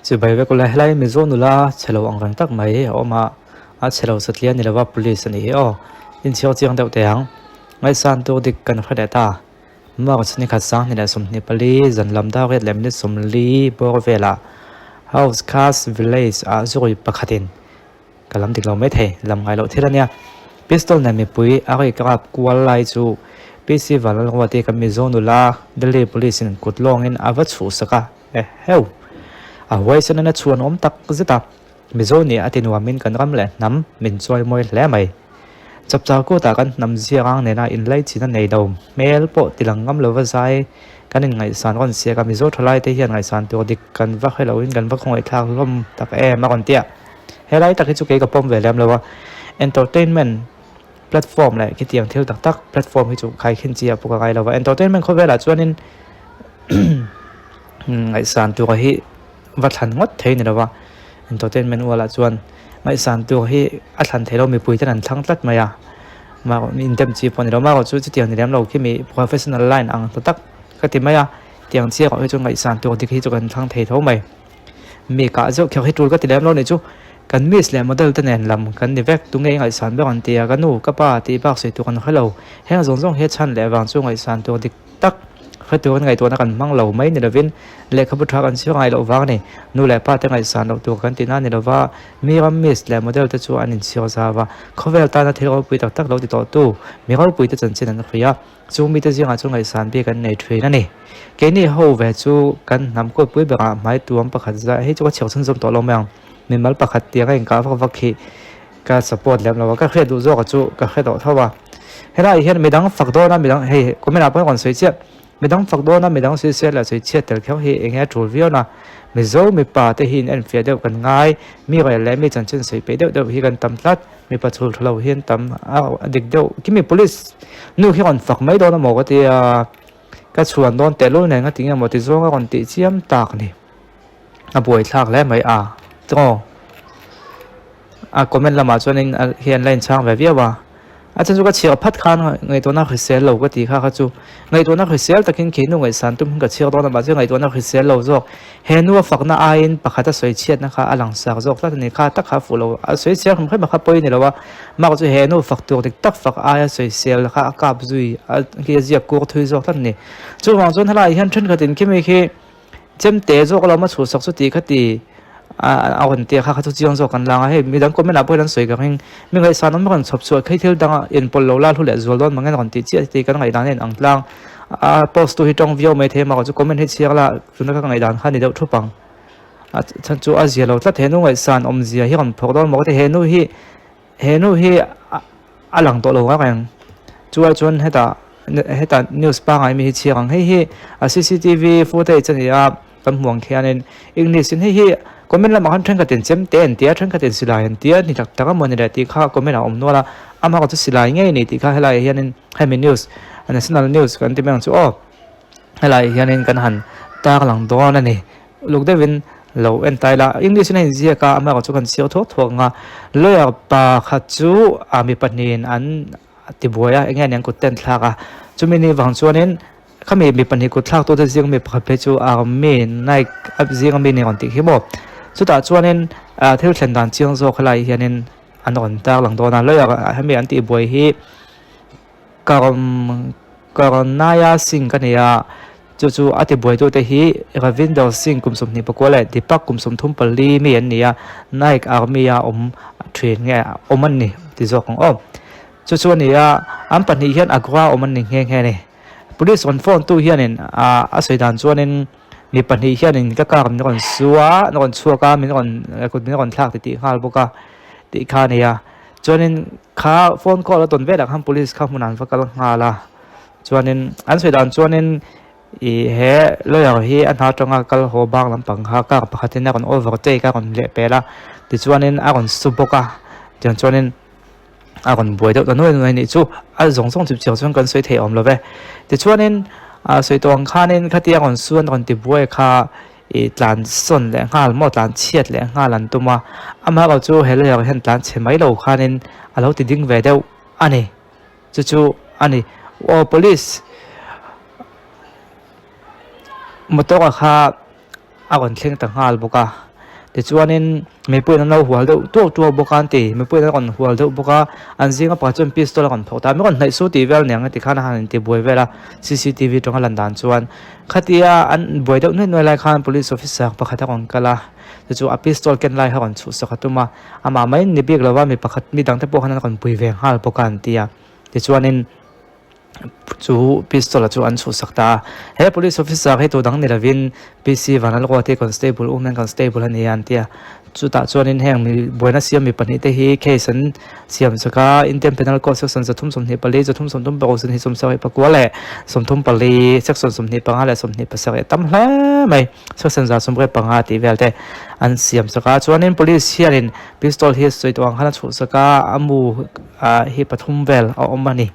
Chibai vek ula helai Mizo nula chhe lo ang reng tak mai a awm a, a chhe lo satliah a ni lova police a nih hi aw. Inchhiar chiang deuh teh ang. Ngaihsan tur dik kan hre leh ta. March ni khat 2024 zan lam dar riat leh minute 40 bawr velah House Khas Village ah zurui pakhatin Ka lam dik lo mai thei, lam ngai loh thil a nia. Pistol nen mipui a rik rap kual lai chu PC Vanlalruati kan Mizo nula Delhi Police in kut lawngin a va chhuhsak a, eheu! A huaisen in a chhuan awm tak zet a, Mizo nih a ti nuamin kan ram leh hnam min chawi mawi hle mai. Chapchar kutah kan hnam ziarang nena inlaichin a nei lo, hmel pawh tilang ngam lova zai kan inngaihsan rawn siak a, Mizo thalaite hian ngaihsan tur dik kan va hre loin kan va khawngaihthlak hlawm tak em a rawn ti a. Helai tak hi chu kei ka pawm ve lem lo a, entertainment platform leh khitiang thil tak tak platform hi chu khaikhin chi ah pawh ka ngai lo va, entertainment khawvelah chuanin ngaihsan tur hi va thlan ngawt thei ni lo va, entertainment ualah chuan ngaihsan tur hi a thlan theih loh mipui ten an thlang tlat mai a, mah indem chi pawh a ni lo, marawh chu chutiang ni lem lo khi mi professional line ang ta tak ka ti mai a, tiang chiah erawh hi chu ngaihsan tur dik hi chu kan thlang thei tho mai. Mi kah zeuh kher hi tul ka ti lem lo nih chu kan miss leh model te nen lam kan ni vek tunge i ngaihsan ber an ti a ka nu ka pa tih bak sawi tur kan hre lo heng zawng zawng hi a chhan leh vang chu ngaihsan tur dik tak hre turin ngaihtuahna kan hmang lo mai ni lovin lehkhabu tha kan chhiar ngai loh vang a ni nu leh pa te ngaihsan loh tur kan tihna a ni lova mi ram miss leh model te chu an inchhiar zau a khawvel tana thil ropui tak tak lo ti tawh tu mi ropui te chanchin an hria. Chu mite zingah chu ngaihsan bik an nei thin a ni. Keini ho ve chu kan hnam kawtpui berah hmai tuam pakhat zai hei chu ka chhiar chhunzawm tawh lo mai ang. Mimal pakhat tiang a inkah vak vak hi ka support lem lo a, ka hriat duh zawk chu ka hre tawh tho a. Helaiah hian midang fak dawn a midang hei comment ah pawh rawn sawi chiah. Midang fak dawn a midang sawi sel leh sawi chhiat tel kher hi eng nge a tul viau na. Mizo mipa te hi in enfiah deuh kan ngai, mi rel leh mi chanchin sawi peih deuh deuh hi kan tam tlat. Mipa chhul tha lo hian tam a dik deuh kimi police nu hi rawn fak mai dawn amaw ka tia ka chhuan dawn tehlul nen ka ti nge maw ti zawng a rawn tih chiam tak a ni a buaithlak hle mai a chaw a comment lamah chuanin hi an la inchhang ve viau a. A chan chu ka chhiar phat khan ngaihtuahna hrisel lo ka ti kha kha chu ngaihtuahna hrisel takin khi nu ngaihsan tum ka chhiar dawn a mahse ngaihtuahna hrisel lo zawk he nu a fakna aiin pakhat a sawi chhiatna kha a lang sak zawk tlat a ni kha tak kha a fuh lo a sawi chhiar hrim hrim a kha pawi a ni lo a mah chu he nu fak tur dik tak fak aia sawi sel kha a kap zui a khi a ziak kur thui zawk tlat a ni chuvang chuan helaiah hian thenkhatin khimi khi Chemte zawk lo ma chhuhsak chu tih kha ti a rawn ti a kha kha chu chiang zawk kan lang a hei midang comment ah pawh hian an sawi ka ring mi ngaihsan awm rawn chhawp chhuah phei thil danga inpawlh lo la hlu leh zual dawn mangin a rawn tih chiah tih kan ngaihdan a inang tlang a post tu hi tawng viau mai thei a mahse comment hi chhiar la tuna ka ngaihdan kha a ni deuh thup ang a chhan chu a zia lo tlat he nu ngaihsan awmzia hi rawn phawrh dawn maw ka ti he nu hi He nu hi a lang tawh lo reng chuai chuan hetah hetah news pangai mi hi chhiar ang hei hi a cctv footage a ni a kan hmuh ang khianin english in hei hi comment lamah khan thenkhat in chemte an tia thenkhat in silai an tia ni tak tak a mawni le tih kha comment ah a awm nual a amah chu silai ngei a ni tih kha helaiah hianin hemi news national news kan ti mai ang chu aw helaiah hianin kan han tarlang dawn a ni. Uluk deuhin lo en ta ila, English in a inziak a, amaherawh chu kan chhiar thuak thuak ang a, lawyer pakhat chu a mi pahnihin an tibuai a, eng nge aniang kut te an thlak a, chumi ni vang chuanin khami mi pahnih kut thlak tute zinga mi pakhat phei chu army naik a zinga mi ni rawn tih khi maw, chutah chuanin thil thlen dan chiang zawk helaiah hianin an rawn tarlang dawn a, lawyer hemi an tihbuai hi Karanaya Singh ka ni a. Chu chu a tibuaitute hi Ravinder Singh kum 24 leh Deepak kum 34 mi an ni a, Naik Army-a awm thin nge awm an ni ti zawk ang aw. Chu chu a ni a, an pahnih hian Agra awm an ni nghe nghe a ni. Police rawn phone tu hianin a sawi dan chuanin mi pahnih hianin ka car min rawn su a, min rawn chhuak a, min rawn kut min rawn thlak titih nghal bawk a tih kha a ni a. Chuanin kha phone call a tawn velah khan police kha hmunah an va kal nghal a. Chuanin an sawi dan chuanin ih he lawyer hi a hna atanga kal haw bang lampang kha car pakhatin a rawn overtake a rawn leh pel a tichuanin a rawn su bawk a tiang chuanin a rawn buai deuh ta nuai nuai anih chu a zawng zawng chip chiang chuan kan sawi thei awm lo ve tichuanin ah sawi tawh ang khanin khatia rawn su an rawn ti buai kha ih tlan sawn leh nghal maw tlan chhiat leh nghal an tum a amaherawh chu he lawyer hian tlan chhe mai lo khanin a lo ti ding ve deuh a ni. Chu chu a ni. Aw police motor a kha a rawn thleng ta nghal bawk a. Tichuanin mipuiin an lo hual deuh tuau tuau bawk a an ti. Mipuiin an rawn hual deuh bawk a, an zinga pakhat chuan pistol a rawn phawrh ta a, mi rawn hnaih su tih vel aniang ti khan a han inti buai vel a, cctv atanga lan dan chuan khatia an buai deuh nuai nuai lai khan police officer pakhat a rawn kal a, chu chu a pistol ken lai kha a rawn chhuhsak a tum a, amah mai ni bik lova mi pakhat mi dangte pawh khan an rawn pui ve nghal bawk a an ti a, tichuanin. Chu pistol-a chu an chhuhsak ta a, he police officer hi tu dang ni lovin PC Vanlalruati constable women constable a ni a an ti a, chutah chuanin heng mi buaina siam mi pahnih te hi case an siam chak a, Indian Penal Code section 324, 336, 27 leh 34, section 25 leh 27 a tam hle mai, section 125 tih vel te an siam chak a, chuanin police hianin pistol hi sawi tawh ang khan a chhuhsak a, a mu ah hi pathum vel a awm a ni.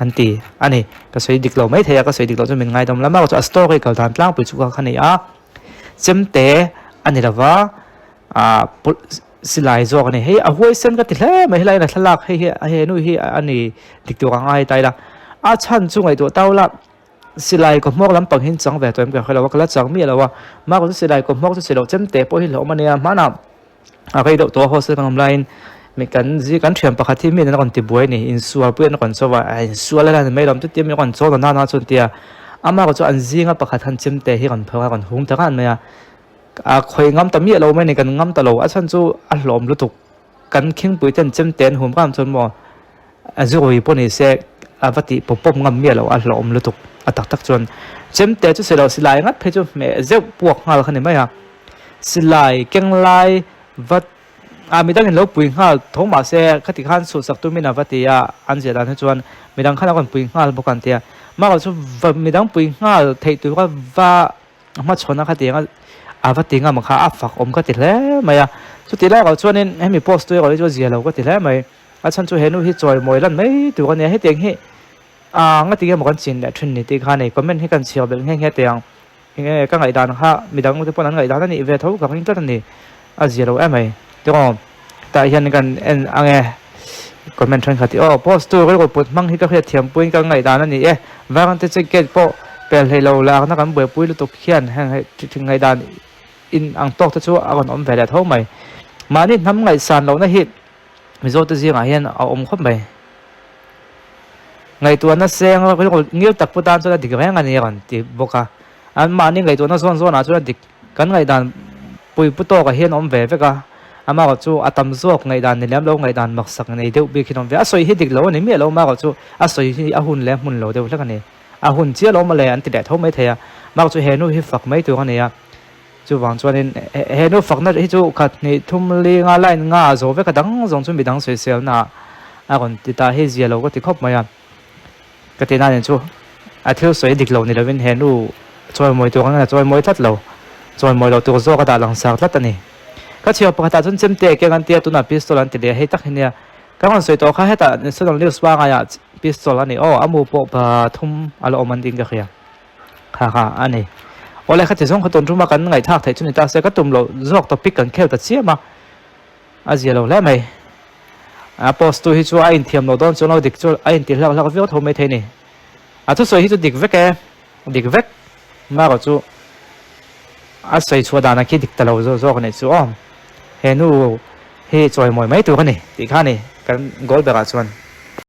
An ti a ni. Ka sawi dik lo maithei a, ka sawi dik loh chu min ngaidawm lam a, chu a story kal dan tlangpui chu kha ni a, chemte a ni lova ah silai zawk a ni. Hei a huaisen ka ti hle mai helai a thlalak hei hi he nu hi a ni dik tur ang ai ta ila a chhan chu ngaihtuah tau la silai kaw hmawk lampang hi an chang ve tawh em ka hre lo a, ka la chang miah lo a, mahse chu silai kaw hmawk chu si loh chemte pawh hi hlauhawm a nia hmanah. A rei deuh tawh a hostel kan awm laiin mi kan zi kan thian pakhat hi mi an rawn ti buai a ni insual pui an rawn chauh a a insual a la ni mai lo chutia mi rawn chawn a nana chuan tia amah chu an zinga pakhat han chim te hi rawn phawrh a rawn hum ta ran mai a a khawi ngam ta miah lo mai a ni kan ngam ta lo a chhan chu a hlawm lutuk kan khingpui ten chem te an hum ram chuan maw a zu rui pawh ni se a va tih pawp pawp ngam miah lo a hlawm lutuk a tak tak chuan chem te chu silo silai ngat phei chu hmeh zeuh puak nghal kha ni mai a. Silai keng lai vat ah midangin lo pui nghal tho mahse khati khan chhuhsak tumin a va ti a, an ziah dan hi chuan midang khan a rawn pui nghal bawk a an ti a. Mahrawh chu va midang pui nghal theih tura va hmachhawn a khati anga a va ti ngam kha a fak awm ka ti hle mai a. Chutih lai erawh chuanin hemi post tu erawh hi chu a zia lo ka ti hle mai. A chhan chu he nu hi chawimawi lan mai tur a nia hetiang hi ah nga tinge maw kan chin leh thin ni tih kha a ni. Comment hi kan chhiar belh nghe nghe teh ang. Enge ka ngaihdan kha midang te pawn an ngaihdan a nih ve tho ka ring tlat a ni. A zia lo em mai. Tiraw tah hian kan en ang e. Comment thenkhat hi aw post tu rilru put hmang hi ka hriat thiam puiin ka ngaihdan a ni e. Varante che gate pawh pel hlei lo lakna kan buaipui lutuk hian heng hei ngaihdan in ang tawk te chu a rawn awm ve leh tho mai. Mahni hnam ngaihsan lohna hi Mizo te zingah hian a awm khawp mai. Ngaihtuahna seng rilru ngil tak pu tan chuan a dik reng a ni a rawn ti bawk a. An mahni ngaihtuahna zawn zawnah chuan a dik kan ngaihdan pui pu tawkah hian a awm ve vek a. Amaherawh chu a tam zawk ngaihdan ni lem lo ngaihdan maksak nei deuh bik hian a awm ve. A sawi hi dik lo a ni miah lo amaherawh chu a sawi hi a hun leh a hmun lo deuh hlek a ni. A hun chiah lo mawle an ti leh tho mai thei a. Amaherawh chu he nu hi fak mai tur a ni a. Chuvang chuanin he nu fakna hi chu khat hnih thum li nga line nga a zawh vek a dang zawng chu midang sawiselna ah a rawn ti ta hei zia lo ka ti khawp mai a. Ka ti nain chu a thil sawi dik lo ni lovin he nu chawimawi tur angin a chawimawi tlat lo, chawimawi loh tur zawk a dah langsar tlat a ni. Ka chhiar pakhatah chuan chemte keng an tia tunah pistol an ti leh a hei tak hi nia ka rawn sawi tawh kha hetah National News pangaiah pistol a ni aw a mu pawh pathum a la awm an tiin ka hria. Kha kha a ni. Awle khati zawng kha tun tuma kan ngaihthlak theih chu ni ta se ka tum loh zawk topic kan khel ta chiam a, a zia lo hle mai. A post tu hi chu a inthiam loh dawn chuan lo dik chu a inti hlak hlak viau tho mai thei ni. A thusawi hi chu dik vek e, dik vek marawh chu a sawi chhuah dan a khi dik ta lo zawk a nih chu aw. He nu hi chawimawi mai tur a ni tih kha a ni kan goal berah chuan.